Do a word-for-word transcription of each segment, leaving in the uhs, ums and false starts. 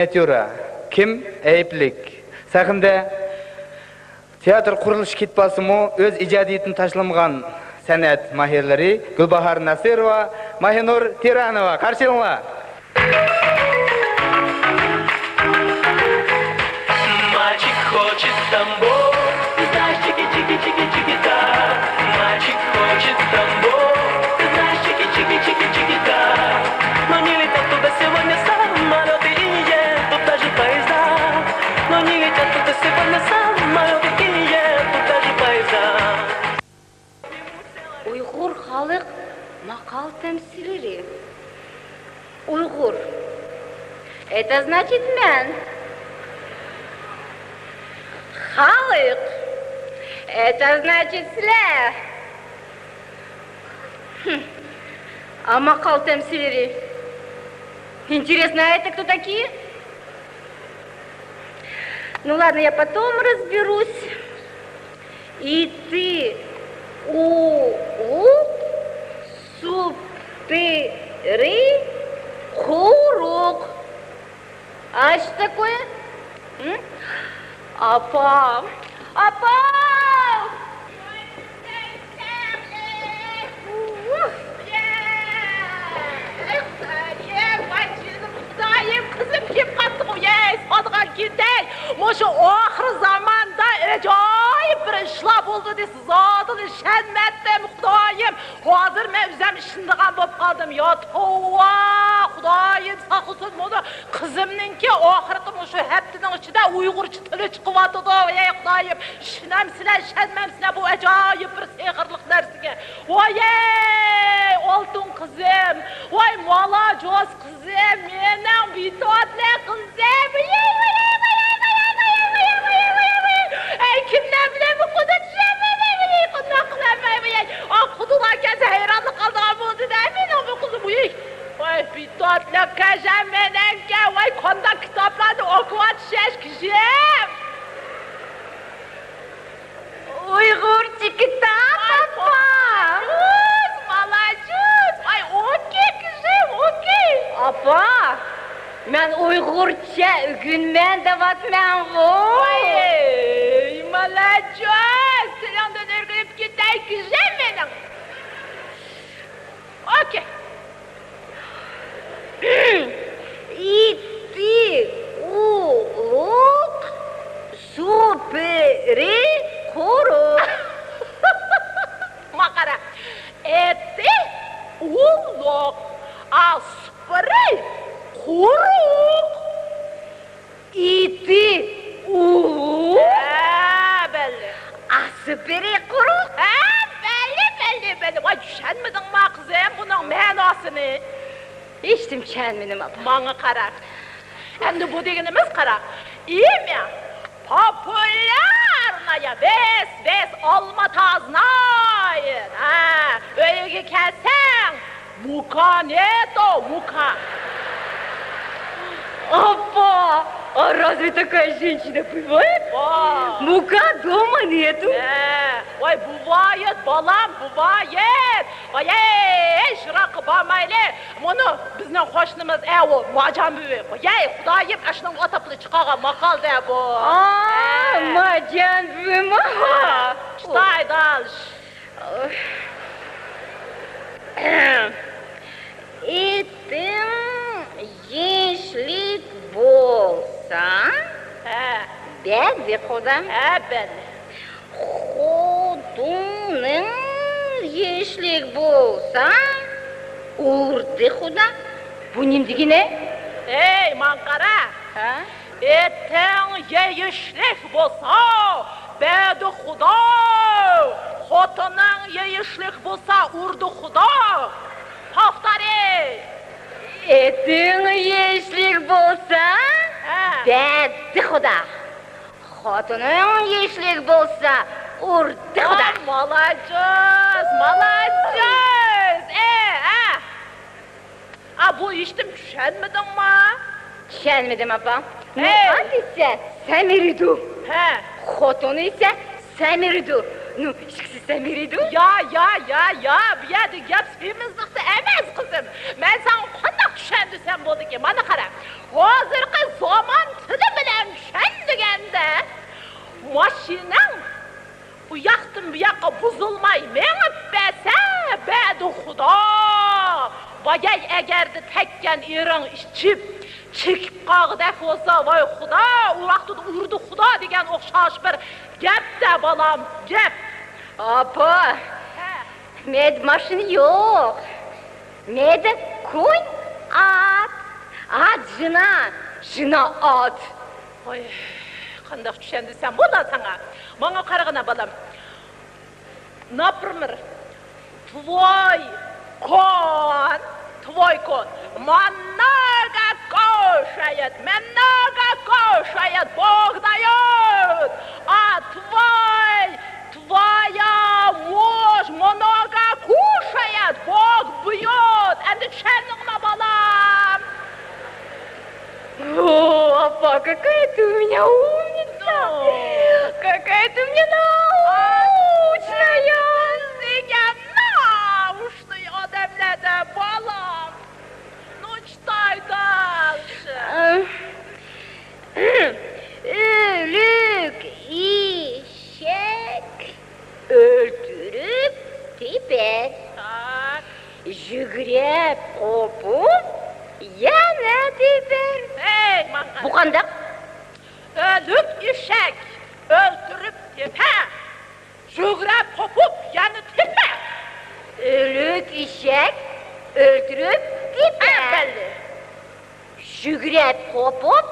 مىنىياتيۇرا، كىم ئەيىبلىك؟ سەھنىدە تىياتىر قۇرۇلۇشى كېتىپ قالسىمۇ، ئۆز ئىجادىيىتىنى تاشلىمىغان سەنئەت ماھىرلىرى گۈلباھار ناسىروۋا، ماھىنۇر تېرانوۋا. قارشى ئېلىڭلار! Мальчик хочет тамбов, ты знаешь, чики-чики-чики-чики-да. Мальчик хочет тамбов, ты знаешь, чики-чики-чики-чики-да. Но не летят туда сегодня самолёты и не едут даже поезда. Но не летят туда сегодня самолёты и не едут даже поезда. ئۇيغۇر خەلق ماقال تەمسىللىرى. ئۇيغۇر. Это значит مەن. خەلق. Это значит سىلەر. Хм. А ماقال تەمسىللىرى. Интересно, это кто такие? Ну ладно, я потом разберусь. ئېتى ئۇلۇغ، سۇپىرى قۇرۇق. А что такое? М? ئاپا! ئاپا! ۋاي، خۇدايىم، ۋاي، جېنىم خۇدايىم، قىزىم كېلىپ قاپتىغۇ، يەي، سادىغان كېتەي. مۇشۇ ئاخىر زاماندا ئاجايىپ بىر ئىشلار بولدى دېسە، زادىلا ئىشەنمەتتىم، خۇدايىم. ھازىر مەن ئۆزۈم ئىشىنىدىغان بولۇپ قالدىم. يا توۋا، خۇدايىم ساقلىسۇن، مانا قىزىمنىڭكى ئاخىرقى مۇشۇ ھەپتىنىڭ ئىچىدە ئۇيغۇرچە تىلى چىقىۋاتىدۇ. ھەي خۇدايىم، ئىشىنەمسىلەر، ئىشەنمەمسىلەر بۇ ئاجايىپ بىر سېھىرلىق نەرسىگە. ۋايەي، ئالتۇن قىزىم، ۋاي مالاجوز قىزىم، مېنىڭ بىتوتلۇق قىزىم. ۋايەي، ۋايەي، ۋايەي، ۋايەي. ئەي، كىملەر بىلەن بۇ قۇدا چۈشەنمەيمەن، ۋايەي، قانداق قىلالمايمەن، ۋايەي. ئا، قۇدىلار كەلسە ھەيرانلىق قالىدىغان بولدى دە، مېنىڭ بۇ قىزىم، ۋايەي. ۋاي، بىتوتلۇق كەجەم مېنىڭكى، ۋاي، قانداق كىتابلارنى ئوقۇۋاتىسىز، كىشىم. ئۇيغۇرچە كىتاب، ئاپا. مالاجوز، مالاجوز. ۋاي، ئوكەي، قىزىم، ئوكەي. ئاپا، مەن ئۇيغۇرچە ئۆگىنىمەن دەۋاتىمەنغۇ. ۋاي، مالاجوز، تىلىڭدىن ئۆرگىلىپ كېتەي، قىزىم مېنىڭ. ئوكەي. ئېتى ئۇلۇغ، سۇپىرى قۇرۇق. ماڭا قارا. ئېتى ئۇلۇغ، ئا، سۇپىرى قۇرۇق. ئېتى ئۇلۇغ. ھە، بەللى. ئا، سۇپىرى قۇرۇق. ھە، بەللى، بەللى، بەللى. ۋاي، چۈشەنمىدىڭما، قىزىم، بۇنىڭ مەناسىنى؟ ھېچنېمە چۈشەنمىدىم، ئاپا. ماڭا قارا. ئەمدى بۇ دېگىنىمىز، قارا، имя популярное، весь، весь Алма-Ата знает. ھە، ئۆيگە كەلسەڭ، مۇكا نېتو، مۇكا. ئاپا، а разве такая женщина бывает? ۋاي. مۇكا дома нету. ھە، ۋاي، بۇۋايىت، بالام، بۇۋايىت. ۋاي، ھەي، يىراققا بارمايلى. مانا بىزنىڭ قوشنىمىز، ئە، ئۇ مارجان بۈۋى. ۋاي، خۇدايىم، ئاشۇنىڭ ئاتاپلا چىقارغان ماقال دە بۇ. ئا، ھە. مارجان بۈۋىمۇ؟ ھە. خۇداي دال. ئېتىڭ يېشىللىك بولسا، ھە، بەددى خۇدا. ھە، بەددى. خوتۇنۇڭ يېشىللىك بولسا، ئۇردى خۇدا. بۇ نېمە دېگىنى؟ ھەي، ماڭا قارا. ھە؟ ئېتىڭ يېيىشلىك بولسا، بەردى خۇدا. خوتۇنۇڭ يېيىشلىك بولسا، ئۇردى خۇدا. Повтори. ئېتىڭ يېيىشلىك بولسا، ھە، بەردى خۇدا. خوتۇنۇڭ يېيىشلىك بولسا، ئۇردى خۇدا. ئا، مالاجوز، مالاجوز. ئە، ئە. ئا، بۇ ھېچنېمە چۈشەنمىدىڭما؟ چۈشەنمىدىم، ئاپا. نۇ، ھەي. ئات دېسە سەمرىيدۇ. ھە. خوتۇن دېسە سەمرىيدۇ. نۇ، ئىككىسى سەمرىيدۇ. يا، يا، يا، يا، بۇ يەردە گەپ سېمىزلىقتا ئەمەس، قىزىم. مەن ساڭا قانداق چۈشەندۈرسەم بولدىكى، مانا قارا، ھازىرقى زامان تىلى بىلەن چۈشەندۈرگەندە، ماشىناڭ ئۇ ياقتىن بۇ ياققا بۇزۇلماي مېڭىپ بەرسە، بەدۇ خۇدا. ۋايەي، ئەگەردە تەگكەن ئېرىڭ ئىچىپ، چېكىپ قالغۇدەك بولسا، ۋاي خۇدا، ئۇ ۋاقتىدا ئۇرىدۇ خۇدا دېگەن ئوخشاش بىر گەپ-دە، بالام، گەپ. ئاپا، ھە. مەندە ماشىنا يوق. مەندە كونى ئات. ئات ژىنا، ژىنا ئات. ۋاي، قانداق چۈشەندۈرسەم بولا ساڭا؟ ماڭا قارىغىنا، بالام. Например, твой конь, твой конь, много кушает, много кушает, Бог дает, а твой, твоя муж много кушает, Бог бьет. ئەمدى چۈشەندىڭما، بالام؟ О, апа, какая ты у меня умница! Ну. Какая ты у меня научная! Sen научный odamlarda, bolam. Ну, читай дальше. O'lik eshak o'ltirib tepar. Так. Yugurib qopib, yana tepar. Ey, manga. Bu qandoq? O'lik eshak o'ltirib tepa. Yugurib qopib, yana tepa. O'lik eshak o'ltirib tepa. Ha, belli. Yugurib qopib,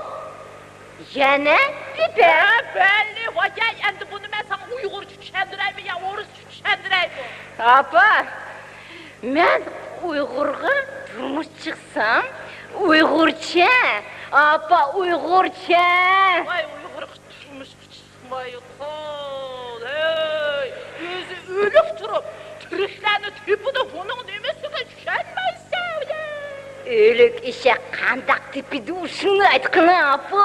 yana tepa. Ha, belli. Vay, endi buni men sana uyg'urcha tushundiraymi yo o'rischa tushundiraymi? Apa, men uyg'urga turmush chiqsam, uyg'urcha, apa, uyg'urcha. Voy, uyg'urga turmushga chiqmay qol, hey! O'zi o'lik turib, tiriklarni tepidi, buning nimasiga tushunmaysan, ey? O'lik eshak qandoq tepidi, shuni aytqina, apa.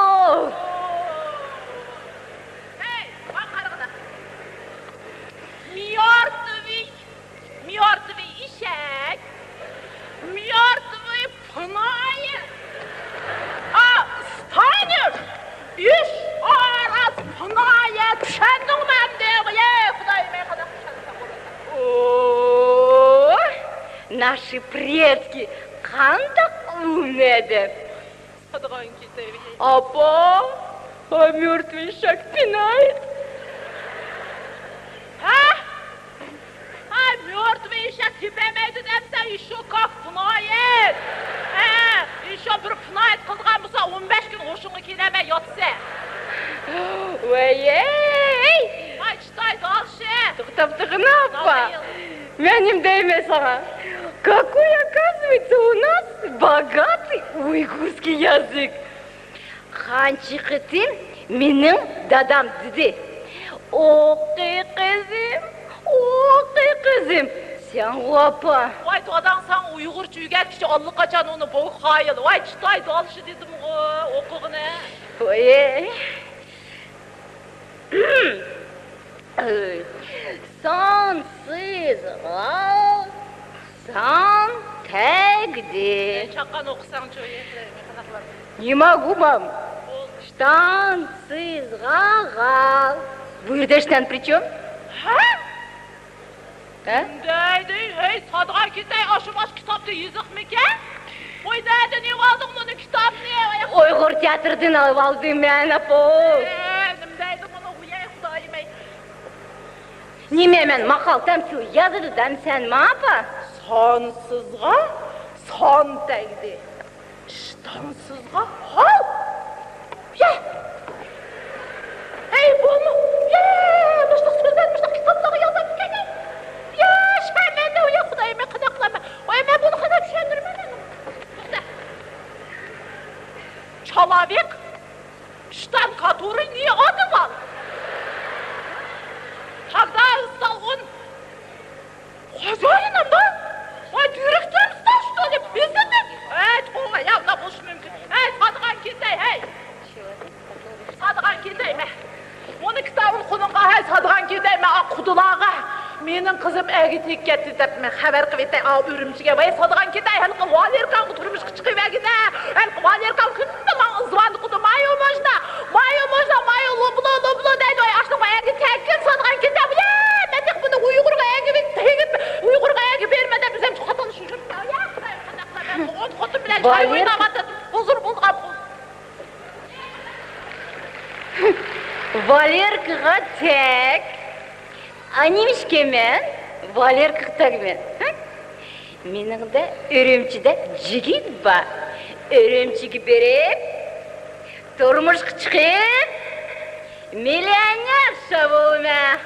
Hey, baq, qarag'ana. Мёртвый Мёртвый eshak, мёртвый пнае, а встанешь, ещё раз пнае, tushundingmi endi? Ey, Xudoyim, ey, qanaqa tushunsa bo'ladi? О, наши предки qandoq umidi. Sotadigan ketaylik. Apa, ha, мёртвый eshak pinayet. Ha? Ha, мёртвый eshak tepolmaydi demsan, ещё как пнает. Ha, ещё bir пнает qilgan bo'lsa, o'n besh kun hoshingga kelolmay yotsa. Voy-ey! Ay, chitoy dolshi. To'xtab turg'in, apa. Nima deyman sana? Какой, оказывается, у нас богатый уйгурский язык. Qancha qitim mening dadam dedi. O'qi qizim, o'qi qizim, sen apa. Voy, dadang sana uyg'urcha o'rgatgichi allaqachon uni bu qoyil. Voy, chitoy dolshi dedim-ku, o'qig'ini. Voy. Sansızğa san tegdi. Chaqqan o'qisaڭ-chu, endi qanaqlar? Не могу, мам. Шьтансызға ға. Bu yerda shtan при чём? Ha? Ha? Deydi, hey, sotadigan ketay, ashu mash kitobda yoziqmikan? Qo'y, deydi, nima oldiq buni kitobni? Uyg'ur teatridan olib oldim men, apo. E, nima deydi buni, uy, ey, Xudoyim, ey. Nima, men maqol, tamsil yozadi demsanmi, opa? Sonsizga son tegdi. Ishtoqsizga hol. Ya! Ey, bumi! Ya! Mishliq so'zlar, mishliq kitoblarga yozib ketgan. Ya, shamanda, ya Xudoyim, men qanday qilaman? Voy, men buni qanday tushundirman men? To'xta. Человек, штан который не одевал. Когда стал он хозяином, да? Voy, direktorimiz, что ли? Bizni deb. Ey, to'g'ri, ya, ular bo'lishi mumkin. Ey, sotadigan ketay, hey. Sotadigan ketay, men. Buni kitobini qo'lingga, hey, sotadigan ketay, men, a, qudalarga. مېنىڭ قىزىم ئەرگە تېگىپ كەتتى دەپ مەن خەۋەر قىلىۋېتەي، ئاۋۇ ئۈرۈمچىگە. ۋاي، ساتىدىغان كېتەي، ھېلىقى ۋالېركاڭغا تۇرمۇشقا چىقىۋەرگىنە. ھېلىقى ۋالېركاڭ كۈندە ماڭا ئىزۋاندە قىلىدۇ، مايو موژنا، مايو موژنا، مايو لوبلو، لوبلو دەيدۇ. ۋاي، ئاشۇنىڭغا ئەرگە تەگكىن، ساتىدىغان كېتەي. يا، مەن تېخى بۇنى ئۇيغۇرغا ئەرگە تېگىپ، ئۇيغۇرغا ئەرگە بېرىمەن دەپ ئۆزۈمچە خوتۇننى شۇشۇرۇپ، يا، قانداق قىلىمەن؟ خوتۇن بىلەن چاي ۋالېركا ئويناۋاتىدۇ، ھۇزۇر بولغان. ۋالېركىغا تەگ. ئانىمىشكەن مەن، ۋالېركىغا تەگمەن. ھە؟ مېنىڭدە ئۈرۈمچىدە جىگىت بار. ئۈرۈمچىگە بېرىپ، تۇرمۇشقا چىقىپ، مىليونېرشا بولىمەن.